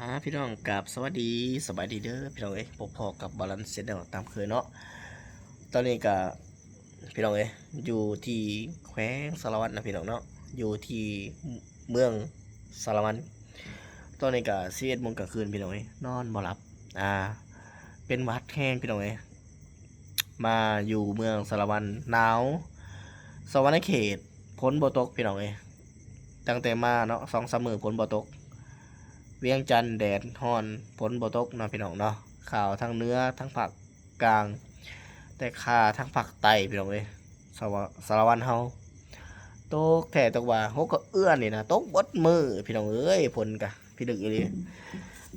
ອາ ພີ່ນ້ອງ ກາບສະຫວັດດີ ສະບາຍດີເດີພີ່ນ້ອງເອີຍ ພົບພໍ້ກັບບາລັນ Channel ຕາມເຄີຍເນາະ. ຕອນນີ້ກະ ພີ່ນ້ອງເອີຍ ຢູ່ທີ່ແຂວງສາລະວັນນະພີ່ນ້ອງເນາະ ຢູ່ທີ່ເມືອງສາລະວັນ. ຕອນນີ້ກະສິບເອັດໂມງກາງຄືນພີ່ນ້ອງເອີຍ ນອນບໍ່ຫຼັບ ອາ ເປັນຫວັດແຮງພີ່ນ້ອງເອີຍ. ມາຢູ່ເມືອງສາລະວັນ ໜາວ ສະຫວັນນະເຂດ ຝົນບໍ່ຕົກພີ່ນ້ອງເອີຍ. ຕັ້ງແຕ່ມາເນາະ ສອງສາມມື້ຝົນບໍ່ຕົກ. ວຽງຈັນແດດຮ້ອນ ຝົນບໍ່ຕົກເນາະພີ່ນ້ອງເນາະ. ຂ່າວທາງເໜືອ ທາງພາກກາງ ແຕ່ຂ່າວທາງພາກໃຕ້ພີ່ນ້ອງເອີຍ ສາລະວັນເຮົາ ຕົກແທ້ຕົກວ່າ ຫົກກະເອື້ອນນີ້ນະ ຕົກເບິດມື້ພີ່ນ້ອງເອີຍ. ຝົນກະພິລຶກອີ່ຫຼີ.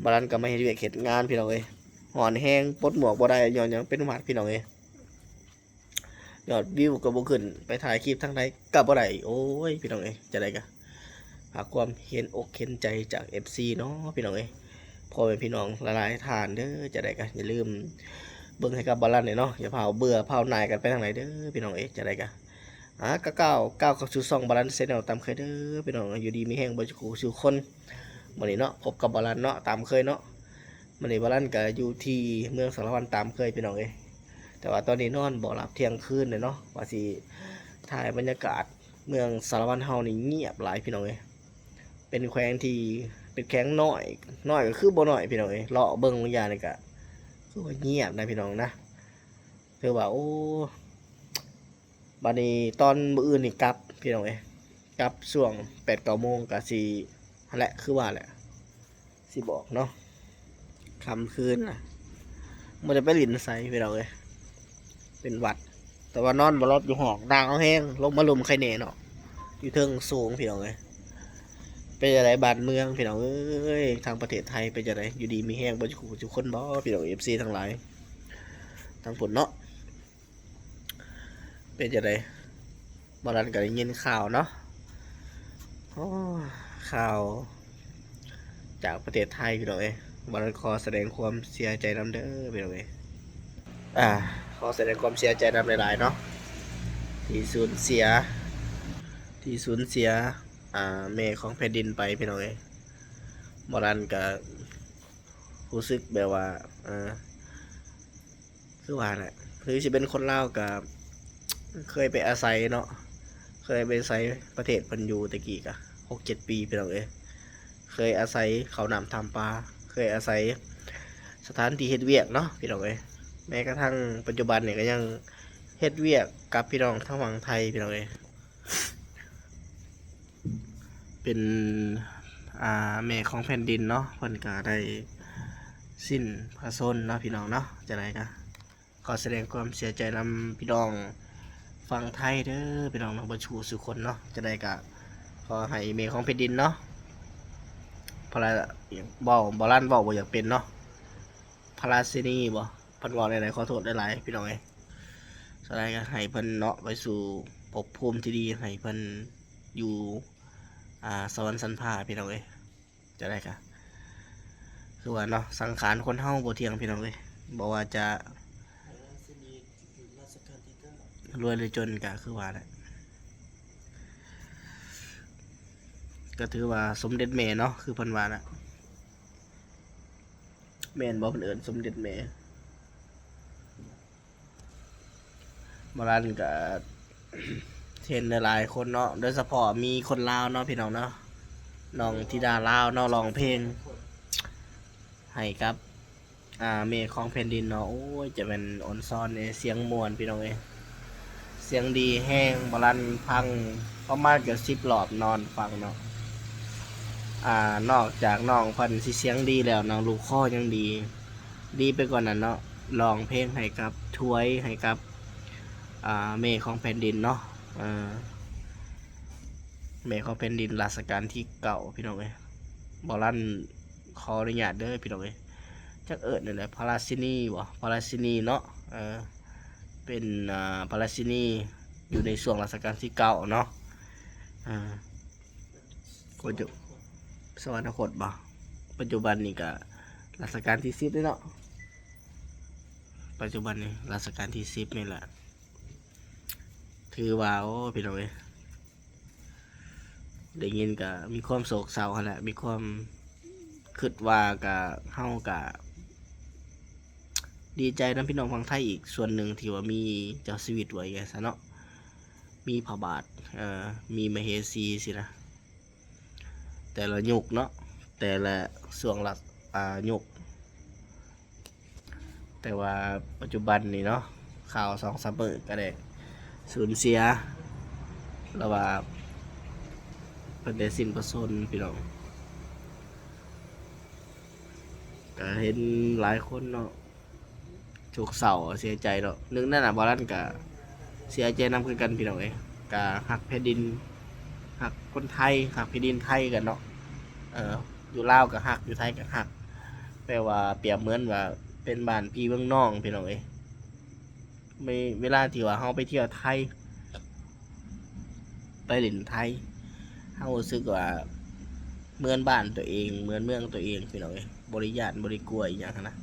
ບາລັນກະມາເຮັດວຽກເຮັດງານພີ່ນ້ອງເອີຍ ຮ້ອນແຮງ ປົດໝວກບໍ່ໄດ້ ຍ້ອນຫຍັງ ເປັນຫວັດພີ່ນ້ອງເອີຍ. ຍອດວິວກະບໍ່ຂຶ້ນ ໄປຖ່າຍຄລິບທາງໃດກະບໍ່ໄດ້. ໂອ້ຍ ພີ່ນ້ອງເອີຍ ຈັ່ງໃດກະ ຝາກຄວາມເຫັນອົກເຫັນໃຈຈາກເອັຟຊີເນາະພີ່ນ້ອງເອີຍ ພໍ່ແມ່ພີ່ນ້ອງຫຼາຍໆທ່ານເດີ. ຈັ່ງໃດກະຢ່າລືມເບິ່ງໃຫ້ກັບບາລັນແດ່ເນາະ ຢ່າພາວເບື່ອພາວໜ່າຍກັນໄປທາງໃດເດີພີ່ນ້ອງເອີຍ. ຈັ່ງໃດກະ ອາ ກະກ້າວ ກ້າວເຂົ້າສູ່ຊ່ອງບາລັນ Channel ຕາມເຄີຍເດີພີ່ນ້ອງ. ຢູ່ດີມີແຮງເບິດສູ່ຄົນ. ມື້ນີ້ເນາະ ພົບກັບບາລັນເນາະ ຕາມເຄີຍເນາະ. ມື້ນີ້ບາລັນກະຢູ່ທີ່ເມືອງສາລະວັນຕາມເຄີຍພີ່ນ້ອງເອີຍ. ແຕ່ວ່າຕອນນີ້ນອນບໍ່ຫຼັບ ທ່ຽງຄືນແລ້ວເນາະ ວ່າຊິຖ່າຍບັນຍາກາດເມືອງສາລະວັນເຮົານີ້ ງຽບຫຼາຍພີ່ນ້ອງເອີຍ. ເປັນແຂວງທີ່ ເປັນແຂວງນ້ອຍ ນ້ອຍກະຄືບໍ່ນ້ອຍພີ່ນ້ອງເອີຍ. ເລາະເບິ່ງບາງຢ່າງນີ້ກະຄືວ່າງຽບນະພີ່ນ້ອງນະ. ຖືວ່າ ໂອ້ ບາດນີ້ຕອນມື້ອື່ນນີ້ກັບພີ່ນ້ອງເອີຍ ກັບຊ່ວງແປດເກົ້າໂມງກະຊິ ຫັ້ນແຫຼະ ຄືວ່າແຫຼະ ຊິບອກເນາະ ຄ່ຳຄືນນະ ບໍ່ໄດ້ໄປຫຼິ້ນໃສພີ່ນ້ອງເອີຍ ເປັນຫວັດ. ແຕ່ວ່ານອນບໍ່ຫຼັບຢູ່ຫ້ອງ ໜາວແຮງ ລົງມາລຸ່ມໄຄແນ່ເນາະ ຢູ່ເທິງສູງພີ່ນ້ອງເອີຍ. ເປັນຈັ່ງໃດບ້ານເມືອງພີ່ນ້ອງເອີຍ ທາງປະເທດໄທເປັນຈັ່ງໃດ ຢູ່ດີມີແຮງເບິດສູ່ຄົນບໍ່ ພີ່ນ້ອງເອັຟຊີທັງຫຼາຍ ທາງພຸ້ນເນາະ. ເປັນຈັ່ງໃດ ບາລັນກະໄດ້ຍິນຂ່າວເນາະ ໂອ້ ຂ່າວຈາກປະເທດໄທພີ່ນ້ອງເອີຍ. ບາລັນຂໍສະແດງຄວາມເສຍໃຈນຳເດີພີ່ນ້ອງເອີຍ ອາ ຂໍສະແດງຄວາມເສຍໃຈນຳຫຼາຍໆເນາະ ທີ່ສູນເສຍ ທີ່ສູນເສຍ ອາ ແມ່ຂອງແຜ່ນດິນໄປພີ່ນ້ອງເອີຍ. ບາລັນກະຮູ້ສຶກແບບວ່າ ເອີ ຄືວ່າແຫຼະ ຄືຊິເປັນຄົນລາວກະເຄີຍໄປອາໄສເນາະ ເຄີຍໄປອາໄສປະເທດເພິ່ນຢູ່ແຕ່ກີ້ກະຫົກເຈັດປີພີ່ນ້ອງເອີຍ. ເຄີຍອາໄສເຂົ້ານ້ຳຖ້ຳປາ ເຄີຍອາໄສສະຖານທີ່ເຮັດວຽກເນາະພີ່ນ້ອງເອີຍ. ແມ້ກະທັ່ງປັດຈຸບັນນີ້ກະຍັງເຮັດວຽກກັບພີ່ນ້ອງທາງຝັ່ງໄທພີ່ນ້ອງເອີຍ. ເປັນ ອາ ແມ່ຂອງແຜ່ນດິນເນາະ ເພິ່ນກະໄດ້ສິ້ນພະຊົນເນາະພີ່ນ້ອງເນາະ. ຈັ່ງໃດກະຂໍສະແດງຄວາມເສຍໃຈນຳພີ່ນ້ອງຝັ່ງໄທເດີພີ່ນ້ອງເນາະ ເບິດສູ່ສູ່ຄົນເນາະ. ຈັ່ງໃດກະຂໍໃຫ້ແມ່ຂອງແຜ່ນດິນເນາະ ພະລາ ເວົ້າ ບາລັນເວົ້າບໍ່ຢາກເປັນເນາະ ພະລາຊິນີບໍ ເພິ່ນເວົ້າແນວໃດ ຂໍໂທດຫຼາຍໆພີ່ນ້ອງເອີຍ. ສະນັ້ນກະໃຫ້ເພິ່ນເນາະ ໄປສູ່ພົບພູມທີ່ດີ ໃຫ້ເພິ່ນຢູ່ ອາ ສະຫວັນຊັ້ນຟ້າພີ່ນ້ອງເອີຍ. ຈັ່ງໃດກະຄືວ່າເນາະ ສັງຂານຄົນເຮົາບໍ່ທ່ຽງພີ່ນ້ອງເອີຍ ບໍ່ວ່າຈະລວຍຫຼືຈົນກະຄືວ່າແຫຼະ ກະຖືວ່າສົມເດັດແມ່ເນາະ ຄືເພິ່ນວ່າແຫຼະ. ແມ່ນບໍ່ ເພິ່ນເອີ້ນສົມເດັດແມ່? ບາລັນກະເຫັນຫຼາຍໆຄົນເນາະ ໂດຍສະເພາະມີຄົນລາວເນາະພີ່ນ້ອງເນາະ ນ້ອງທິດາລາວເນາະ ຮ້ອງເພງໃຫ້ກັບ ອາ ແມ່ຂອງແຜ່ນດິນເນາະ. ໂອ້ຍ ຈະແມ່ນອອນຊອນເດ ສຽງມ່ວນພີ່ນ້ອງເອີຍ ສຽງດີແຮງ. ບາລັນຟັງປະມານເກືອບສິບລອບ ນອນຟັງເນາະ. ອາ ນອກຈາກນ້ອງເພິ່ນຊິສຽງດີແລ້ວ ນາງລູກຄໍຍັງດີ ດີໄປກວ່ານັ້ນເນາະ ຮ້ອງເພງໃຫ້ກັບ ຖວາຍໃຫ້ກັບ ອາ ແມ່ຂອງແຜ່ນດິນເນາະ ເອີ ແມ່ຂອງແຜ່ນດິນລາຊະການທີເກົ້າ ພີ່ນ້ອງເອີຍ. ບາລັນຂໍອະນຸຍາດເດີພີ່ນ້ອງເອີຍ ຈັກເອີ້ນແນວໃດ ພະລາຊິນີບໍ ພະລາຊິນີເນາະ ເອີ ເປັນ ອາ ພະລາຊິນີຢູ່ໃນຊ່ວງລາຊະການທີເກົ້າເນາະ ເອີ ສະຫວັນນະຄົດບໍ ປັດຈຸບັນນີ້ກະລາຊະການທີສິບເດ້ເນາະ ປັດຈຸບັນນີ້ລາຊະການທີສິບນີ້ແຫຼະ. ຖືວ່າ ໂອ້ ພີ່ນ້ອງເອີຍ ໄດ້ຍິນກະມີຄວາມໂສກເສົ້າຫັ້ນແຫຼະ ມີຄວາມ ຄິດວ່າກະ ເຮົາກະດີໃຈນຳພີ່ນ້ອງຝັ່ງໄທອີກສ່ວນໜຶ່ງ ທີ່ວ່າມີເຈົ້າຊີວິດ ວ່າຈັ່ງຊັ້ນເນາະ ມີພະບາດ ເອີ ມີມະເຫສີຊີ້ນະ ແຕ່ລະຍຸກເນາະ ແຕ່ລະຊ່ວງລະ ອາ ຍຸກ. ແຕ່ວ່າປັດຈຸບັນນີ້ເນາະ ຂ່າວສອງສາມມື້ກະໄດ້ສູນເສຍ ລະວ່າເພິ່ນໄດ້ສິ້ນພະຊົນພີ່ນ້ອງ. ກະເຫັນຫຼາຍຄົນເນາະ ໂສກເສົ້າເສຍໃຈເນາະ ໜຶ່ງນັ້ນນະ ບ່າວລັນກະເສຍໃຈນຳຄືກັນພີ່ນ້ອງເອີຍ. ກະຮັກແຜ່ນດິນ ຮັກຄົນໄທ ຮັກແຜ່ນດິນໄທກັນເນາະ ເອີ ຢູ່ລາວກະຮັກ ຢູ່ໄທກະຮັກ ແປວ່າປຽບເໝືອນວ່າເປັນບ້ານພີ່ເມືອງນ້ອງພີ່ນ້ອງເອີຍ. ເວ ເວລາທີ່ວ່າເຮົາໄປທ່ຽວໄທ ໄປຫຼິ້ນໄທ ເຮົາຮູ້ສຶກວ່າເໝືອນບ້ານຕົວເອງ ເໝືອນເມືອງຕົວເອງພີ່ນ້ອງເອີຍ ບໍ່ໄດ້ຢ້ານ ບໍ່ໄດ້ກົວອີ່ຫຍັງຫັ້ນນະ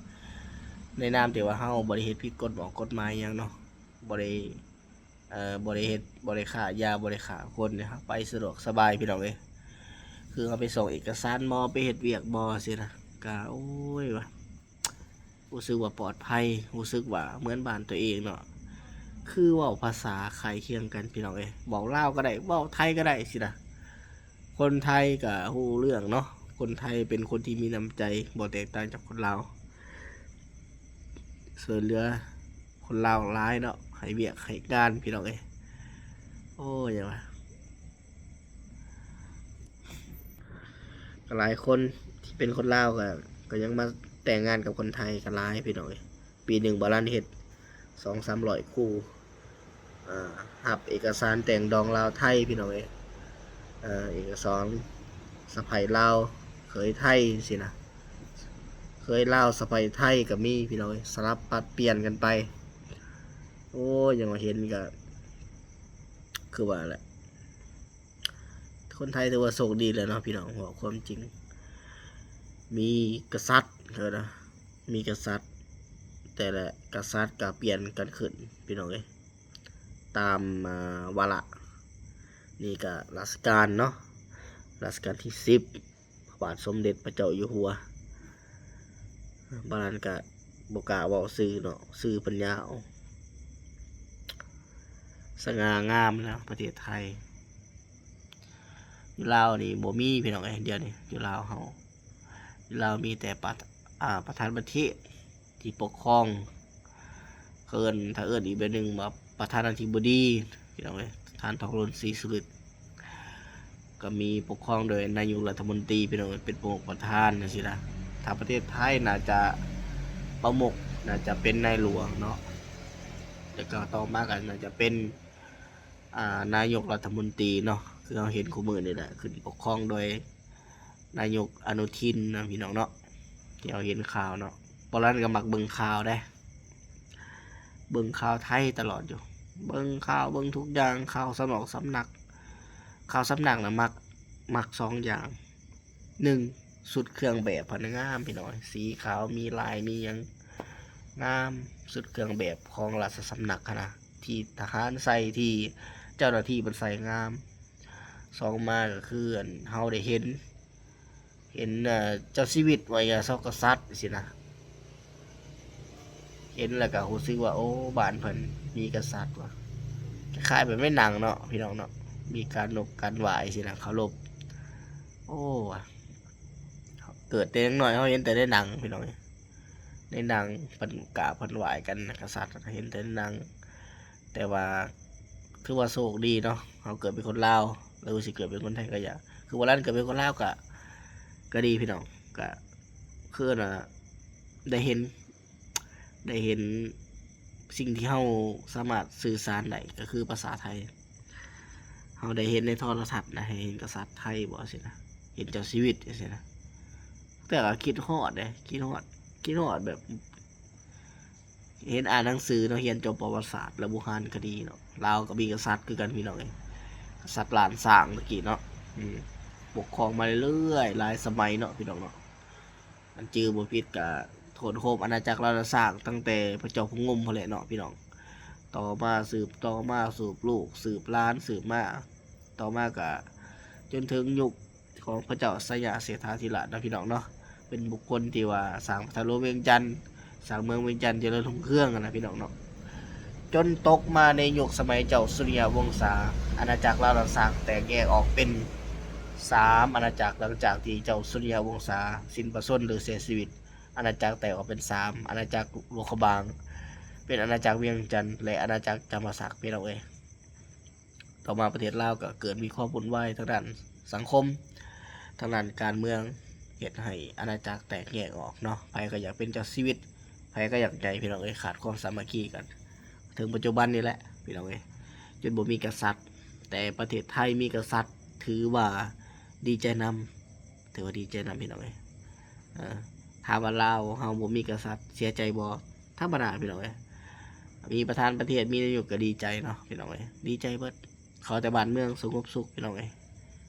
ໃນນາມທີ່ວ່າເຮົາບໍ່ໄດ້ເຮັດຜິດກົດໝາຍ ກົດໝາຍຫຍັງເນາະ ບໍ່ໄດ້ ເອີ ບໍ່ໄດ້ເຮັດ ບໍ່ໄດ້ຄ້າຢາ ບໍ່ໄດ້ຂ້າຄົນ ເຮົາໄປສະດວກສະບາຍພີ່ນ້ອງເອີຍ. ຄືເຮົາໄປສົ່ງເອກະສານບໍ ໄປເຮັດວຽກບໍຊີ້ນະ ກະ ໂອ້ຍ ວ່າ ຮູ້ສຶກວ່າປອດໄພ ຮູ້ສຶກວ່າເໝືອນບ້ານຕົວເອງເນາະ ຄືເວົ້າພາສາໃກ້ຄຽງກັນພີ່ນ້ອງເອີຍ ເວົ້າລາວກະໄດ້ ເວົ້າໄທກະໄດ້ຊີ້ນະ. ຄົນໄທກະຮູ້ເລື່ອງເນາະ ຄົນໄທເປັນຄົນທີ່ມີນ້ຳໃຈ ບໍ່ແຕກຕ່າງຈາກຄົນລາວ ຊ່ວຍເຫຼືອຄົນລາວຫຼາຍເນາະ ໃຫ້ວຽກໃຫ້ງານພີ່ນ້ອງເອີຍ. ໂອ້ຍ ຫຍັງວະ ກະຫຼາຍຄົນທີ່ເປັນຄົນລາວກະ ກະຍັງມາແຕ່ງງານກັບຄົນໄທກະຫຼາຍພີ່ນ້ອງເອີຍ. ປີໜຶ່ງບ່າວລັນເຮັດສອງສາມຮ້ອຍຄູ່ ອາ ຮັບເອກະສານແຕ່ງດອງລາວໄທພີ່ນ້ອງເອີຍ ເອີ ເອກະສານສະໃພ້ລາວເຂີຍໄທຊີ້ນະ ເຂີຍລາວສະໃພ້ໄທກະມີພີ່ນ້ອງເອີຍ ສະຫຼັບປັດປ່ຽນກັນໄປ. ໂອ້ຍ ຫຍັງວ່າເຫັນກະ ຄືວ່າແຫຼະ ຄົນໄທຖືວ່າໂຊກດີແລ້ວເນາະພີ່ນ້ອງ ເວົ້າຄວາມຈິງ ມີກະສັດ ເອີ້ນວ່າມີກະສັດ ແຕ່ລະກະສັດກະປ່ຽນກັນຂຶ້ນພີ່ນ້ອງເອີຍ ຕາມ ອາ ວາລະ. ນີ້ກະລາຊະການເນາະ ລາຊະການທີສິບ ພະບາດສົມເດັດພະເຈົ້າຢູ່ຫົວ ບາດນັ້ນກະບໍ່ກ້າເວົ້າຊື່ເນາະ ຊື່ເພິ່ນຍາວ ສະຫງ່າງາມນະປະເທດໄທ. ຢູ່ລາວນີ້ບໍ່ມີພີ່ນ້ອງເອີຍ ດຽວນີ້ຢູ່ລາວເຮົາ ຢູ່ລາວມີແຕ່ປະ ອາ ປະທານປະເທດທີ່ປົກຄອງ ເອີ້ນ ຖ້າເອີ້ນອີກແບບໜຶ່ງວ່າປະທານາທິບໍດີພີ່ນ້ອງເອີຍ ທ່ານທອງລຸນ ສີສຸລິດ ກະມີປົກຄອງໂດຍນາຍົກລັດຖະມົນຕີພີ່ນ້ອງເອີຍ ເປັນປະມຸກປະທານຈັ່ງຊີ້ນະ. ຖ້າປະເທດໄທໜ້າຈະປະມຸກ ໜ້າຈະເປັນນາຍຫຼວງເນາະ ແລ້ວກະຕໍ່ມາກະໜ້າຈະເປັນ ອາ ນາຍົກລັດຖະມົນຕີເນາະ ຄືເຮົາເຫັນຄູ່ມື້ນີ້ແຫຼະ ຂຶ້ນປົກຄອງໂດຍນາຍົກອະນຸທິນນະພີ່ນ້ອງເນາະ ທີ່ເຮົາເຫັນຂ່າວເນາະ. ບ່າວລັນກະມັກເບິ່ງຂ່າວເດ້ ເບິ່ງຂ່າວໄທຕະຫຼອດຢູ່ ເບິ່ງຂ່າວ ເບິ່ງທຸກຢ່າງ ຂ່າວສຳນອກສຳນັກ ຂ່າວສຳນັກນະມັກ ມັກສອງຢ່າງ ໜຶ່ງ ຊຸດເຄື່ອງແບບຫັ້ນງາມພີ່ນ້ອງ ສີຂາວ ມີລາຍມີຫຍັງງາມ ຊຸດເຄື່ອງແບບຂອງລາຊະສຳນັກຫັ້ນນະ ທີ່ທະຫານໃສ່ ທີ່ເຈົ້າໜ້າທີ່ເພິ່ນໃສ່ງາມ. ສອງມາກະຄື ອັນ ເຮົາໄດ້ເຫັນ ເຫັນ ເອີ ເຈົ້າຊີວິດ ວ່າຢ່າຊອກກະສັດຊີ້ນະ ເຫັນແລ້ວກະຮູ້ສຶກວ່າ ໂອ້ ບ້ານເພິ່ນມີກະສັດວ່າ ຄ້າຍໆແບບໃນໜັງເນາະພີ່ນ້ອງເນາະ ມີການນົບການໄຫວ້ຊີ້ນະ ເຄົາລົບ. ໂອ້ ວ່າ ເກີດແຕ່ຍັງນ້ອຍເຮົາເຫັນແຕ່ໃນໜັງພີ່ນ້ອງ ໃນໜັງເພິ່ນກາບເພິ່ນໄຫວ້ກັນ ກະສັດເຫັນແຕ່ໃນໜັງ ແຕ່ວ່າຖືວ່າໂຊກດີເນາະ ເຮົາເກີດເປັນຄົນລາວ ຫຼືຊິເກີດເປັນຄົນໄທກະຢ່າ ຄືວ່າຫຼັງເກີດເປັນຄົນລາວກະ ກະດີພີ່ນ້ອງ ກະຄືວ່າໄດ້ເຫັນ ໄດ້ເຫັນສິ່ງທີ່ເຮົາສາມາດສື່ສານໄດ້ ກະຄືພາສາໄທ ເຮົາໄດ້ເຫັນໃນໂທລະທັດນະ ເຫັນກະສັດໄທບໍຊີ້ນະ ເຫັນເຈົ້າຊີວິດຈັ່ງຊີ້ນະ ແຕ່ກະຄິດຮອດເດ້ ຄິດຮອດ ຄິດຮອດແບບ ເຫັນອ່ານໜັງສືເນາະ ຮຽນຈົບປະຫວັດສາດ ແລະ ບູຮານຄະດີເນາະ ລາວກະມີກະສັດຄືກັນພີ່ນ້ອງເອີຍ ກະສັດລ້ານຊ້າງຕະກີ້ເນາະ ອືມ ປົກຄອງມາເລື້ອຍໆ ຫຼາຍສະໄໝເນາະພີ່ນ້ອງເນາະ ຄັນຈື່ບໍ່ຜິດກະໂຄ່ນໂຮມອານາຈັກລາວນະຊ້າງ ຕັ້ງແຕ່ພະເຈົ້າພູງຸ່ມພຸ້ນແຫຼະເນາະພີ່ນ້ອງ ຕໍ່ມາ ສືບຕໍ່ມາ ສືບລູກ ສືບຫຼານ ສືບມາ ຕໍ່ມາກະຈົນເຖິງຍຸກຂອງພະເຈົ້າໄຊຍະເສດຖາທິລາດເນາະພີ່ນ້ອງເນາະ ເປັນບຸກຄົນທີ່ວ່າສ້າງພະທາດຫຼວງວຽງຈັນ, ສ້າງເມືອງວຽງຈັນຈະເລີນຮຸ່ງເຮືອງຫັ້ນນະພີ່ນ້ອງເນາະ. ຈົນຕົກມາໃນຍຸກສະໄໝເຈົ້າສຸລິຍະວົງສາ, ອານາຈັກລາວນັ້ນສ້າງແຕກແຍກອອກເປັນສາມອານາຈັກ ຫຼັງຈາກທີ່ເຈົ້າສຸລິຍະວົງສາສິ້ນພະຊົນ ຫຼື ເສຍຊີວິດ. ອານາຈັກແຕກອອກເປັນສາມອານາຈັກຫຼວງພະບາງ, ເປັນອານາຈັກວຽງຈັນ ແລະ ອານາຈັກຈຳປາສັກ ພີ່ນ້ອງເອີຍ. ຕໍ່ມາປະເທດລາວກໍເກີດມີຄວາມວຸ່ນວາຍທາງດ້ານສັງຄົມ, ທາງດ້ານການເມືອງ, ເຮັດໃຫ້ອານາຈັກແຕກແຍກອອກເນາະ. ໃຜກໍຢາກເປັນເຈົ້າຊີວິດ, ໃຜກໍຢາກໃຫຍ່ ພີ່ນ້ອງເອີຍ, ຂາດຄວາມສາມັກຄີກັນ. ເຖິງປັດຈຸບັນນີ້ແຫຼະ ພີ່ນ້ອງເອີຍ, ຈົນບໍ່ມີກະສັດ, ແຕ່ປະເທດໄທມີກະສັດ ຖືວ່າດີໃຈນຳ. ຖືວ່າດີໃຈນຳ ພີ່ນ້ອງເອີຍ. ເອີ ຖາມວ່າລາວເຮົາບໍ່ມີກະສັດເສຍໃຈບໍ່? ທຳມະດາ ພີ່ນ້ອງເອີຍ. ມີປະທານປະເທດ ມີນາຍົກກໍດີໃຈເນາະ ພີ່ນ້ອງເອີຍ, ດີໃຈເບິດ. ຂໍແຕ່ບ້ານເມືອງສະຫງົບສຸກ ພີ່ນ້ອງເອີຍ.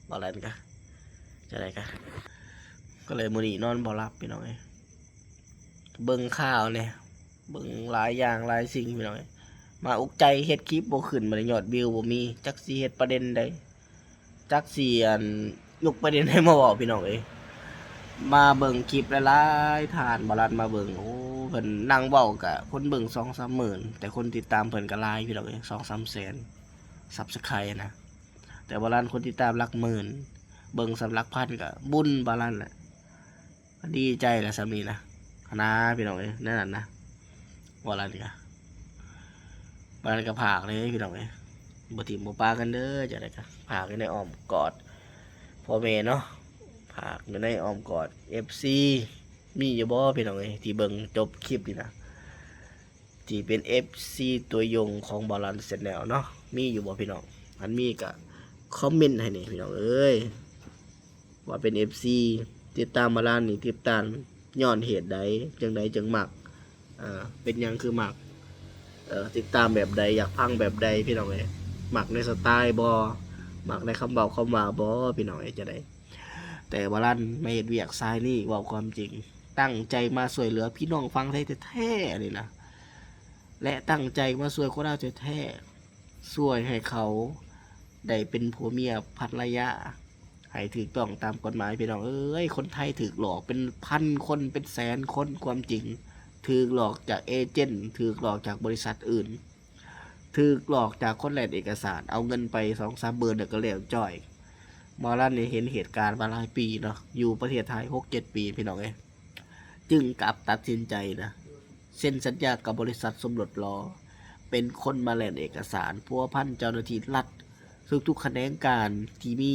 ບໍ່ແລ້ວກະ ຈັ່ງໃດກະ ກໍເລີຍມື້ນີ້ນອນບໍ່ຫຼັບ ພີ່ນ້ອງເອີຍ. ເບິ່ງຂ່າວແດ່ ເບິ່ງຫຼາຍຢ່າງຫຼາຍສິ່ງ ພີ່ນ້ອງເອີຍ. ມາອຸກໃຈເຮັດຄລິບບໍ່ຂຶ້ນ, ບັດນີ້ຍອດວິວບໍ່ມີ, ຈັກຊິເຮັດປະເດັນໃດ. ຈັກຊິ ອັນ ຍົກປະເດັນໃດມາເວົ້າ ພີ່ນ້ອງເອີຍ. ມາເບິ່ງຄລິບຫຼາຍໆທ່ານ ບໍ່ລັດມາເບິ່ງ, ໂອ້ ເພິ່ນນັ່ງເວົ້າກະຄົນເບິ່ງສອງສາມໝື່ນ, ແຕ່ຄົນຕິດຕາມເພິ່ນກະຫຼາຍ ພີ່ນ້ອງເອີຍ, ສອງສາມແສນ Subscribe ນະ. ແຕ່ບໍ່ລັດຄົນຕິດຕາມຫຼັກໝື່ນ, ເບິ່ງສຳລັກພັນກະບຸນບໍ່ລັດແຫຼະ. ກໍດີໃຈລະສ່ຳນີ້ນະ ຫັ້ນນາ ພີ່ນ້ອງເອີຍ. ແນວນັ້ນນະ ວ່າລະນີ້ກະ ວ່າລະນີ້ກະຝາກເດີ ພີ່ນ້ອງເອີຍ, ບໍ່ຖິ້ມບໍ່ປະກັນເດີ. ຈັ່ງໃດກະຝາກຢູ່ໃນອ້ອມກອດພໍ່ແມ່ເນາະ, ຝາກຢູ່ໃນອ້ອມກອດເອັຟຊີ. ມີຢູ່ບໍ່ ພີ່ນ້ອງເອີຍ ທີ່ເບິ່ງຈົບຄລິບນີ້ນະ? ທີ່ເປັນເອັຟຊີຕັວຍົງຂອງບ່າວລັນ Channel ເນາະ, ມີຢູ່ບໍ່ພີ່ນ້ອງ? ຄັນມີກະຄອມເມັນໃຫ້ແດ່ພີ່ນ້ອງເອີຍ ວ່າເປັນເອັຟຊີ ຕິດຕາມບ່າວລັນນີ້ ຕິດຕາມຍ້ອນເຫດໃດ ຈັ່ງໃດຈຶ່ງມັກ? ເປັນຫຍັງຄືມັກ? ຕິດຕາມແບບໃດ? ຢາກຟັງແບບໃດພີ່ນ້ອງເອີຍ? ມັກໃນສະໄຕລ໌ບໍ່? ມັກໃນຄຳເວົ້າຄຳວ່າບໍ່ ພີ່ນ້ອງເອີຍ? ຈັ່ງໃດ ແຕ່ບ່າວລັນມາເຮັດວຽກສາຍນີ້ ເວົ້າຄວາມຈິງ ຕັ້ງໃຈມາຊ່ວຍເຫຼືອພີ່ນ້ອງຝັ່ງໄທແທ້ໆນີ້ນະ ແລະ ຕັ້ງໃຈມາຊ່ວຍຄົນລາວແທ້ໆ, ຊ່ວຍໃຫ້ເຂົາໄດ້ເປັນຜົວເມຍພັນລະຍາ ໃຫ້ຖືກຕ້ອງຕາມກົດໝາຍ. ພີ່ນ້ອງເອີຍ ຄົນໄທຖືກຫຼອກເປັນພັນຄົນ ເປັນແສນຄົນ, ຄວາມຈິງຖືກຫຼອກຈາກເອເຈັນ, ຖືກຫຼອກຈາກບໍລິສັດອື່ນ, ຖືກຫຼອກຈາກຄົນແລ່ນເອກະສານ, ເອົາເງິນໄປສອງສາມໝື່ນແລ້ວກໍແລ້ວຈ້ອຍ. ບ່າວລັນນີ້ເຫັນເຫດການມາຫຼາຍປີເນາະ, ຢູ່ປະເທດໄທຫົກເຈັດປີ ພີ່ນ້ອງເອີຍ, ຈຶ່ງກັບຕັດສິນໃຈນະ ເຊັນສັນຍາກັບບໍລິສັດສົມລົດຫຼໍ່, ເປັນຄົນມາແລ່ນເອກະສານ, ພົວພັນເຈົ້າໜ້າທີ່ລັດທຸກໆຂະແໜງການທີ່ມີ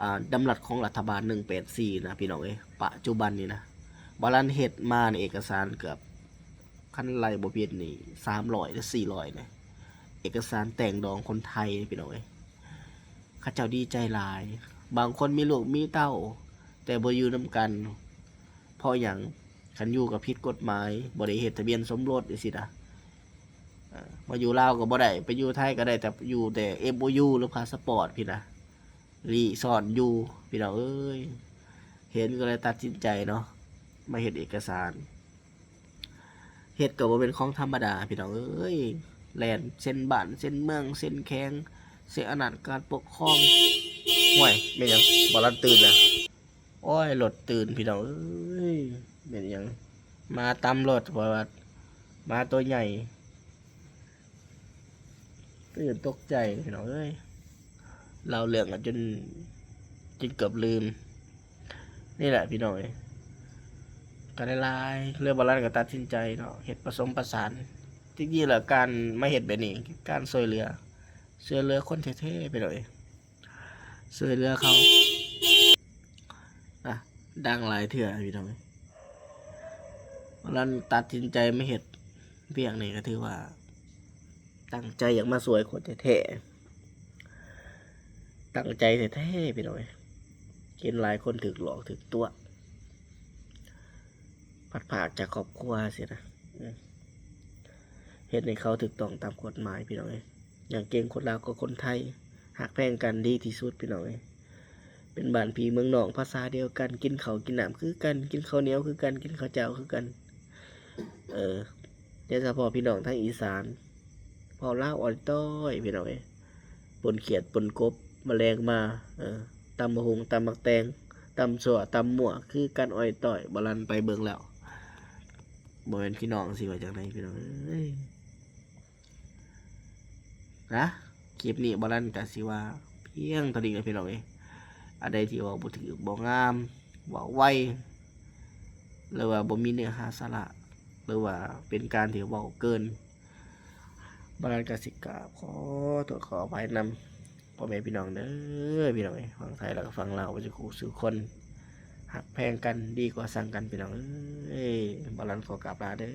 ອາ ດຳລັດຂອງລັດຖະບານໜຶ່ງແປດສີ່ນະ ພີ່ນ້ອງເອີຍ. ປະຈຸບັນນີ້ນະ ບ່າວລັນເຮັດມາເອກະສານເກືອບ ຄັນໄລ່ບໍ່ຜິດນີ້ ສາມຮ້ອຍຫຼືສີ່ຮ້ອຍນະ, ເອກະສານແຕ່ງດອງຄົນໄທ ພີ່ນ້ອງເອີຍ. ເຂົາເຈົ້າດີໃຈຫຼາຍ, ບາງຄົນມີລູກມີເຕົ້າ ແຕ່ບໍ່ຢູ່ນຳກັນ ເພາະຫຍັງ? ຄັນຢູ່ກໍຜິດກົດໝາຍ, ບໍ່ໄດ້ເຮັດທະບຽນສົມລົດຈັ່ງຊີ້ນະ. ເອີ ມາຢູ່ລາວກໍບໍ່ໄດ້, ໄປຢູ່ໄທກໍໄດ້ແຕ່ ຢູ່ແຕ່ເອັມໂອຢູ ຫຼື ພາສະປອດພີ້ນະ, ລີ້ຊ່ອນຢູ່ ພີ່ນ້ອງເອີຍ. ເຫັນກໍເລີຍຕັດສິນໃຈເນາະ ມາເຮັດເອກະສານ. ເຮັດກໍບໍ່ແມ່ນຂອງທຳມະດາ ພີ່ນ້ອງເອີຍ, ແລ່ນເຊັນບ້ານເຊັນເມືອງເຊັນແຂວງ ເຊັນອຳນາດການປົກຄອງ. ໂອ້ຍ ແມ່ນຫຍັງ ບໍ່ລັນຕື່ນນະ? ໂອ້ຍ ລົດຕື່ນ ພີ່ນ້ອງເອີຍ, ແມ່ນຫຍັງ ໝາຕຳລົດ ວ່າ ໝາໂຕໃຫຍ່. ຕື່ນຕົກໃຈ ພີ່ນ້ອງເອີຍ, ເລົ່າເລື່ອງກັນຈົນ ຈົນເກືອບລືມ. ນີ້ແຫຼະ ພີ່ນ້ອງເອີຍ, ກໍໄດ້ຫຼາຍ ເລີຍບໍ່ລັນກໍຕັດສິນໃຈເນາະ ເຮັດປະສົມປະສານ. ຈິງໆແລ້ວການມາເຮັດແບບນີ້ ການຊ່ວຍເຫຼືອ ຊ່ວຍເຫຼືອຄົນແທ້ໆ ພີ່ນ້ອງເອີຍ, ຊ່ວຍເຫຼືອເຂົາ. ອ່ະ ດັ່ງຫຼາຍເທື່ອ ພີ່ນ້ອງເອີຍ. ລັນຕັດສິນໃຈມາເຮັດວຽກນີ້ ກໍຖືວ່າຕັ້ງໃຈຢາກມາຊ່ວຍຄົນແທ້ໆ, ຕັ້ງໃຈແທ້ໆ ພີ່ນ້ອງເອີຍ. ເຫັນຫຼາຍຄົນຖືກຫຼອກຖືກຕົວະ ພັດພາກຈາກຄອບຄົວຊີ້ນະ, ເຮັດໃຫ້ເຂົາຖືກຕ້ອງຕາມກົດໝາຍ ພີ່ນ້ອງເອີຍ. ຢ່າງເກັ່ງຄົນລາວກັບຄົນໄທ ຮັກແພງກັນດີທີ່ສຸດ ພີ່ນ້ອງເອີຍ. ເປັນບ້ານພີ່ເມືອງນ້ອງ ພາສາດຽວກັນ, ກິນເຂົ້າກິນນ້ຳຄືກັນ, ກິນເຂົ້າໜຽວຄືກັນ, ກິນເຂົ້າເຈົ້າຄືກັນ. ເອີ ໂດຍສະເພາະພີ່ນ້ອງທາງອີສານ ເວົ້າລາວອ່ອນຕ້ອຍ ພີ່ນ້ອງເອີຍ. ປົ່ນຂຽດປົ່ນກົບ ມາແລງມາ ເອີ ຕຳບັກຫຸ່ງ ຕຳໝາກແຕງ ຕຳຊົ່ວຕຳມົ້ວ ຄືກັນອ້ອຍຕ້ອຍ. ບໍ່ລັນໄປເບິ່ງແລ້ວ ບໍ່ແມ່ນພີ່ນ້ອງຊິວ່າຈັ່ງໃດພີ່ນ້ອງເອີຍ. ນະ ຄລິບນີ້ບໍ່ລັນກະຊິວ່າພຽງເທົ່ານີ້ແຫຼະພີ່ນ້ອງເອີຍ. ອັນໃດທີ່ເວົ້າບໍ່ຖືກບໍ່ງາມ ເວົ້າໄວ ຫຼືວ່າບໍ່ມີເນື້ອຫາສາລະ ຫຼືວ່າເປັນການທີ່ເວົ້າເກີນ ບໍ່ລັນກະຊິກາບຂໍໂທດຂໍອະໄພນຳພໍ່ແມ່ພີ່ນ້ອງເດີ ພີ່ນ້ອງເອີຍ ຝັ່ງໄທແລ້ວກະຝັ່ງລາວ ເບິດສູ່ສູ່ຄົນ ຮັກແພງກັນ ດີກວ່າຊັງກັນ ພີ່ນ້ອງເອີຍ. ບໍ່ລັນຂໍກາບລາເດີ.